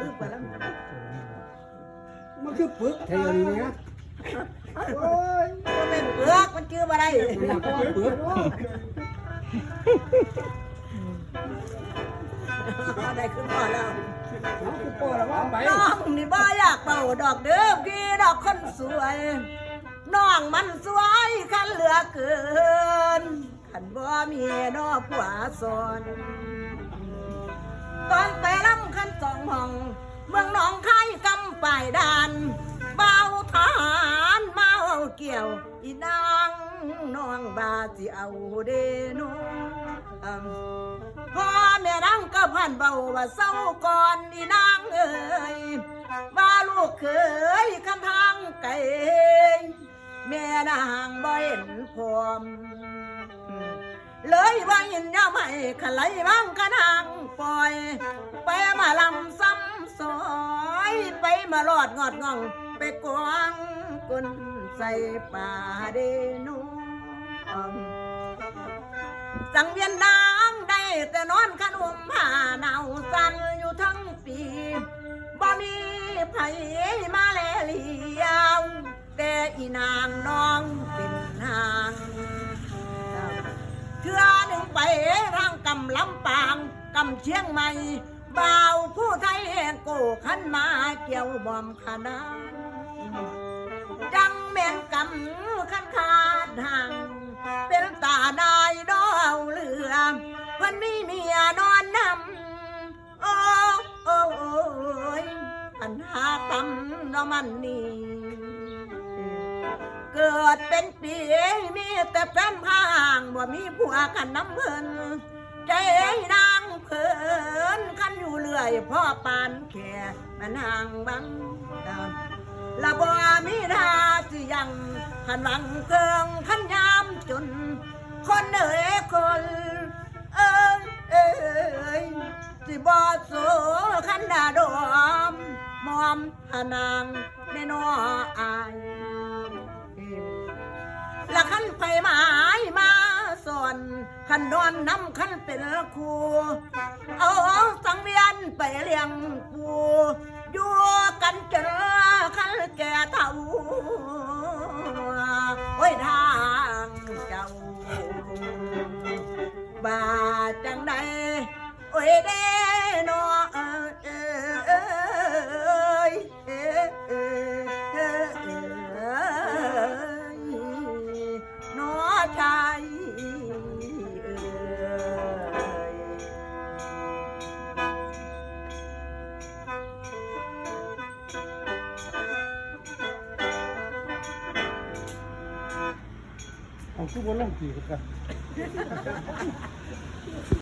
ລືມໄປແລ້ວ. ມັນຄືປຶກແທ້ນີ້ນະ. ໂອ້ຍ ບໍ່ແມ່ນເປືອກ ມັນຈື່ບໍ່ໄດ້. ມັນຄືປຶກ. ໄດ້ຄືພໍແລ້ວ. ເອົາ ຄືພໍແລ້ວ ວ່າໄປ. ນ້ອງນີ້ບໍ່ຢາກເວົ້າດອກເດີພີ່ດອກຄົນສວຍ, ນ້ອງມັນສວຍຄັນເຫຼືອເກີນ. ຄັນບໍ່ມີນໍຜົວສອນ ຕອນໄປລຳຄັນສອງຫ້ອງ ເມືອງໜອງຄາຍກຳປາຍດ່ານ ບ່າວທະຫານມາເວົ້າກ່ຽວ ອີນາງນ້ອງວ່າຊິເອົາເດໂນ. ພໍ່ແມ່ນາງກໍພັນເວົ້າວ່າເຊົາກ່ອນ ອີນາງເອີຍ ວ່າລູກເຂີຍຄັນທາງໄກ ແມ່ນາງບໍ່ເຫັນພ້ອມ ເລີຍວ່າຍິນຍອມໃຫ້ຂະໄລວາງກະນາງປ່ອຍ ໄປມາລຳຊຳຊອຍ ໄປມາລອດງອດງ່ອງ ໄປກວາງກົ້ນໃສ່ປ່າເດໂນ. ສັງວຽນນາງໄດ້ແຕ່ນອນຄັນຫົ່ມຜ້າໜາວສັ່ນຢູ່ທັງປີ ບໍ່ມີໃຜມາແລຫຼຽວ ແຕ່ ອີນາງນ້ອງເປັນນາງ ເທື່ອໜຶ່ງໄປທາງກຳລຳປາງ ກຳຊຽງໃໝ່ ບ່າວຜູ້ໄທໂກຄັນມາກ່ຽວບ້ອມຂະນາງ ຈັ່ງແມ່ນກຳຄັນຂາດຫ່າງ ເປັນຕານາຍດອວເຫຼືອ ເພິ່ນມີເມຍນອນນຳ ໂອ້ ໂອ້ຍ ອັນຫາກຳເນາະມັນນີ້ ເກີດເປັນປີມີແຕ່ແຟນພາງ ບໍ່ມີຜົວກັນນຳເພິ່ນ ໃຈນາງເພິ່ນຄັນຢູ່ເລື້ອຍ ພໍປານແຄ່ມານາງຫວັງ ລະບໍ່ມີທ່າຊິຍັງ ຄັນຫວັງເພິ່ງຄັນຍາມຈົນ ຄົນເອີຍຄົນ ເອີຍ ເອີຍ ຊິບໍ່ໂສຄັນດາດອມ ມອມຫານາງແນ່ນໍອ້າຍ ລະຄັນໃຜໝາຍມາສອນ ຄັນນອນນຳຄັນເປັນຄູ່ ເອົາສັງວຽນໄປລ້ຽງປູ່ ຢູ່ກັນຈົນຄັນແກ່ເຖົ້າ ໂອ້ຍ ທາງເຈົ້າ ວ່າຈັ່ງໃດ ໂອ້ຍເດ້ເນາະ ເອີຍ ເອີຍ ເອີຍ ເອີຍ ເອີຍ ເນາະຊາຍເອີຍ. ເອົາ ຄືບໍ່ລົງຕີກັນ?